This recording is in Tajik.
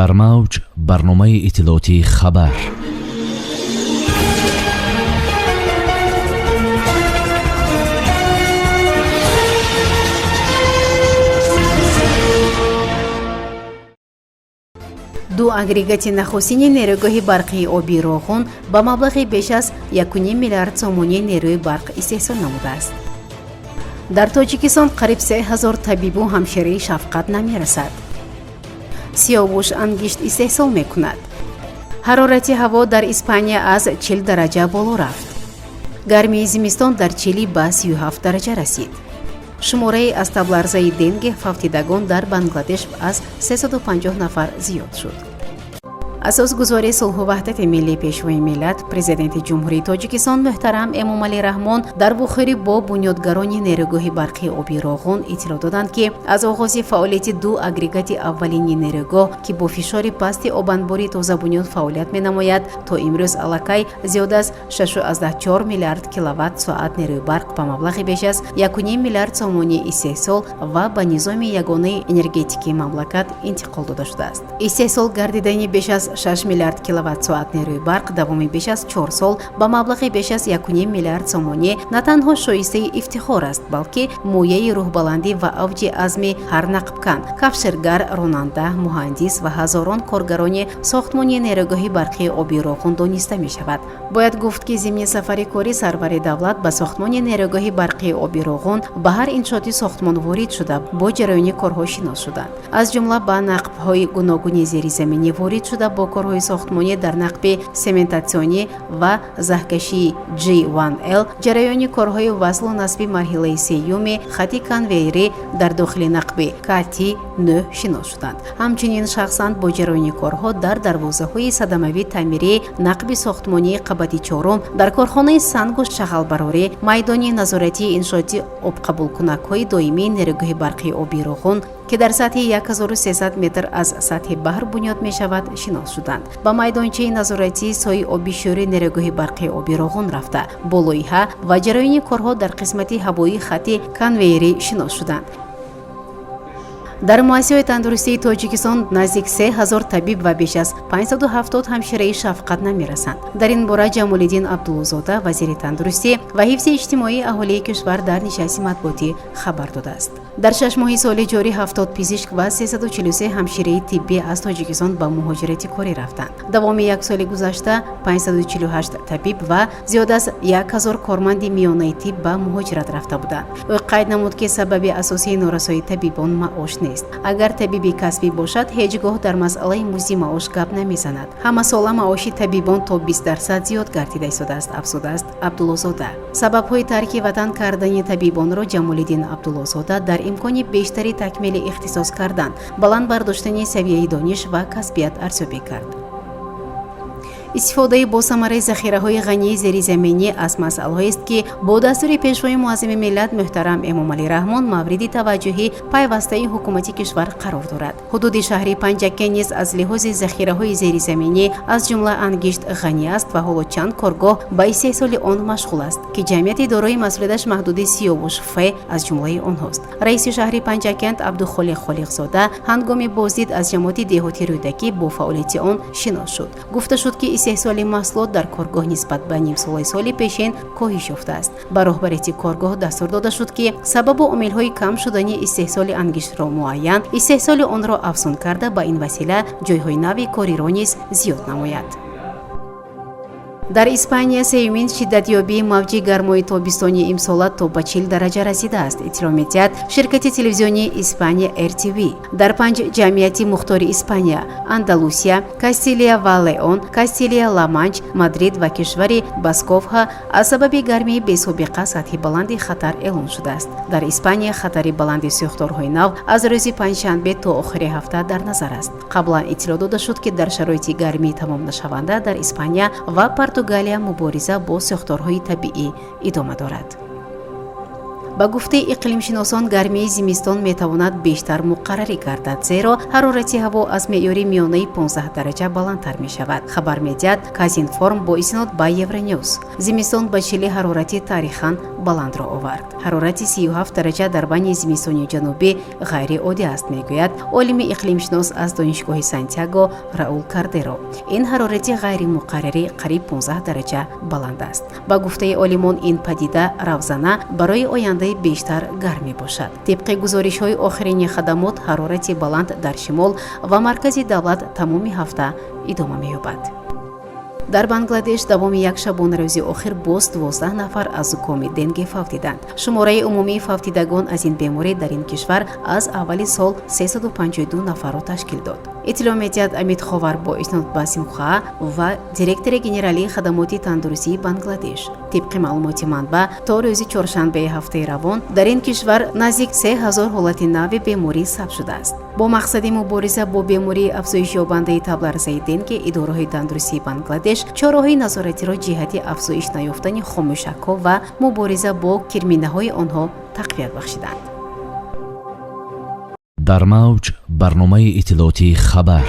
Дар мавҷ барномаи иттилоотии «Хабар». Ду агрегати нахустини нерӯгоҳи барқии оби Роғун ба маблағи беш аз 1,5 миллиард сомонӣ нерӯи барқ истеҳсол намудааст. Дар Тоҷикистон қариб 3000 табибу ҳамшираи шафқат намерасад. Сиёвуш ангишт истеҳсол мекунад. Ҳарорати ҳаво дар Испания аз 40 дараҷа боло рафт. Гармии зимистон дар Чили ба 37 дараҷа расид. Шумораи аз табларзаи Денге фавтидагон дар Бангладеш аз 350 нафар зиёд шуд. Асосгузори сулҳу ваҳдати миллӣ, Пешвои миллат, Президенти Ҷумҳурии Тоҷикистон муҳтарам Эмомалӣ Раҳмон дар вухӯрӣ бо бунёдгарони нерӯгоҳи барқии оби Роғун иттилоъ доданд, ки аз оғози фаъолияти ду агрегати аввалини нерӯгоҳ, ки бо фишори пасти обанбори тозабунёд фаъолият менамояд, то имрӯз аллакай зиёд аз 6,4 миллиард киловатт соат нерӯи барқ ба маблағи беш аз 1,5 миллиард сомонӣ истеҳсол ва ба низоми ягонаи энергетикии мамлакат интиқол дода шудааст. Истеҳсол гардидани беш аз 6 миллиард киловатт-соат нерӯи барқ давоми беш аз 4 сол ба маблағи беш аз 1,5 миллиард сомонӣ на танҳо шоистаи ифтихор аст, балки мояи рӯҳбаландӣ ва авҷи азми ҳар нақбкан, кафширгар, ронанда, муҳандис ва ҳазорон коргарони сохтмони нерӯгоҳи барқии оби Роғун дониста мешавад. Бояд гуфт, ки зимни сафари кори сарвари давлат ба сохтмони нерӯгоҳи барқии оби Роғун ба ҳар иншооти сохтмон ворид шуда, бо ҷараёни корҳо шинос шуданд. Аз ҷумла ба нақбҳои гуногуни зеризаминӣ ворид шуда, бо корҳои сохтмонӣ дар нақби сементатсионӣ ва заҳкашии G1L, ҷараёни корҳои васлу насби марҳилаи сеюми хати конвейерӣ дар дохили нақби КТ9 шинос шуданд. Ҳамчунин шахсан бо ҷараёни корҳо дар дарвозаҳои садамавӣ, таъмирии нақби сохтмонии қабати чорум дар корхонаи сангу шағалбарорӣ, майдони назоратии иншооти обқабулкунакҳои доимии нерӯгоҳи барқии оби Роғун, ки дар сатҳи 1300 метр аз сатҳи баҳр бунёд мешавад, шинос шуданд. Ба майдончаи назоратии сои оби шӯри нерӯгоҳи барқии оби Роғун рафта, бо лоиҳа ва ҷараёни корҳо дар қисмати ҳавоии хати конвейерӣ шинос шуданд. Дар муассисаҳои тандурустии Тоҷикистон наздик 3000 табиб ва беш аз 570 ҳамшираи шафқат намерасанд. Дар ин бора Ҷамолиддин Абдуллозода, вазири тандурустӣ ва ҳифзи иҷтимоии аҳолии кишвар, дар нишасти матбуотӣ хабар додааст. Дар 6 моҳи соли ҷорӣ 70 пизишк ва 343 ҳамшираи тиббӣ аз Тоҷикистон ба муҳоҷирати корӣ рафтанд. Давоми як соли гузашта 548 табиб ва зиёд аз 1000 корманди миёнаи тиб ба муҳоҷират рафта буданд. Ӯ қайд намуд, ки сабаби асосии норасоии табибон маош нест. Агар табиби касбӣ бошад, ҳеҷ гоҳ дар масъалаи музди маош гап намезанад. Ҳамасола маоши табибон то 20% зиёд гардида истодааст, афзудааст Абдуллозода. Сабабҳои тарки ватан кардани табибонро Ҷамолиддин Абдуллозода дар имкони бештари такмили ихтисос кардан, баланд бардоштани савияи дониш ва касбият арзёбӣ кард. Истифодаи босамараи захираҳои ғании зеризаминӣ аз масъалаҳоест, ки бо дастури Пешвои муаззами миллат муҳтарам Эмомалӣ Раҳмон мавриди таваҷҷӯҳи пайвастаи ҳукумати кишвар қарор дорад. Ҳудуди шаҳри Панҷакент низ аз лиҳози захираҳои зеризаминӣ, аз ҷумла ангишт, ғанӣ аст ва ҳоло чанд коргоҳ ба истеҳсоли он машғул аст, ки ҷамъияти дорои масъулияташ маҳдуди Сиёвуш Ф аз ҷумлаи онҳост. Раиси шаҳри Панҷакент Абдухолиқ Холиқзода ҳангоми боздид аз ҷамоати деҳоти Рӯдакӣ бо фаъолияти он шинос шуд. Гуфта шуд, ки истеҳсоли маҳсулот дар коргоҳ нисбат ба нимсолаи соли пешин коҳиш ёфтааст. Ба роҳбарияти коргоҳ дастур дода шуд, ки сабабу омилҳои кам шудани истеҳсоли ангиштро муайян, истеҳсоли онро афзун карда, ба ин васила ҷойҳои нави кориро низ зиёд намояд. Дар Испания сеюмин шиддатёбии мавҷи гармои тобистони имсола то ба 40 дараҷа расидааст, иттилоъ медиҳад ширкати телевизионии Испания РТВ. Дар панҷ ҷамъияти мухтори Испания: Андалусия, Кастилия ва Леон, Кастилия ла Манч, Мадрид ва кишвари Басковҳа аз сабаби гармии бесобиқа сатҳи баланди хатар эълон шудааст. Дар Испания хатари баланди сӯхторҳои нав аз рӯзи панҷшанбе то охири ҳафта дар назар аст. Қаблан иттилоъ дода шуд, ки дар шароити гармии тамомнашаванда дар Испания ва Португалия мубориза бо сӯхторҳои табиӣ идома дорад. Ба гуфтаи иқлимшиносон, гармии зимистон метавонад бештар муқаррарӣ гардад, зеро ҳарорати ҳаво аз меъёри миёнаи 15 дараҷа баландтар мешавад, хабар медиҳад Казинформ бо истинод ба Евроньюз. Зимистон ба Чили ҳарорати таърихан баландро овард. Ҳарорати 37 дараҷа дар байни зимистони ҷанубӣ ғайриоддӣ аст, мегӯяд олими иқлимшинос аз Донишгоҳи Сантяго Раул Кардеро. Ин ҳарорати ғайримуқаррарӣ қариб 15 дараҷа баланд аст. Ба гуфтаи олимон, ин падида равзана барои ояндаи бештар гарм мебошад. Тибқи гузоришҳои охирини хадамот, ҳарорати баланд дар шимол ва маркази давлат тамоми ҳафта идома меёбад. Дар Бангладеш давоми як шабонарӯзи охир боз 12 нафар аз зукоми денге фавтиданд. Шумораи умумии фавтидагон аз ин беморӣ дар ин кишвар аз аввали сол 352 нафарро ташкил дод, иттилоъ медиҳад Амит Ховар бо истинод ба Синхуа ва директори генералии хадамоти тандурустии Бангладеш. Тибқи маълумоти манбаъ, то рӯзи чоршанбеи ҳафтаи равон дар ин кишвар наздик 3000 ҳолати нави беморӣ сабт шудааст. Бо мақсади мубориза бо бемории афзоишёбандаи табларзаи денге, идораҳои тандурустии Бангладеш чораҳои назоратиро ҷиҳати афзоиш наёфтани хомӯшакҳо ва мубориза бо кирминаҳои онҳо тақвият бахшиданд. Дар мавҷ барномаи иттилоотии «Хабар».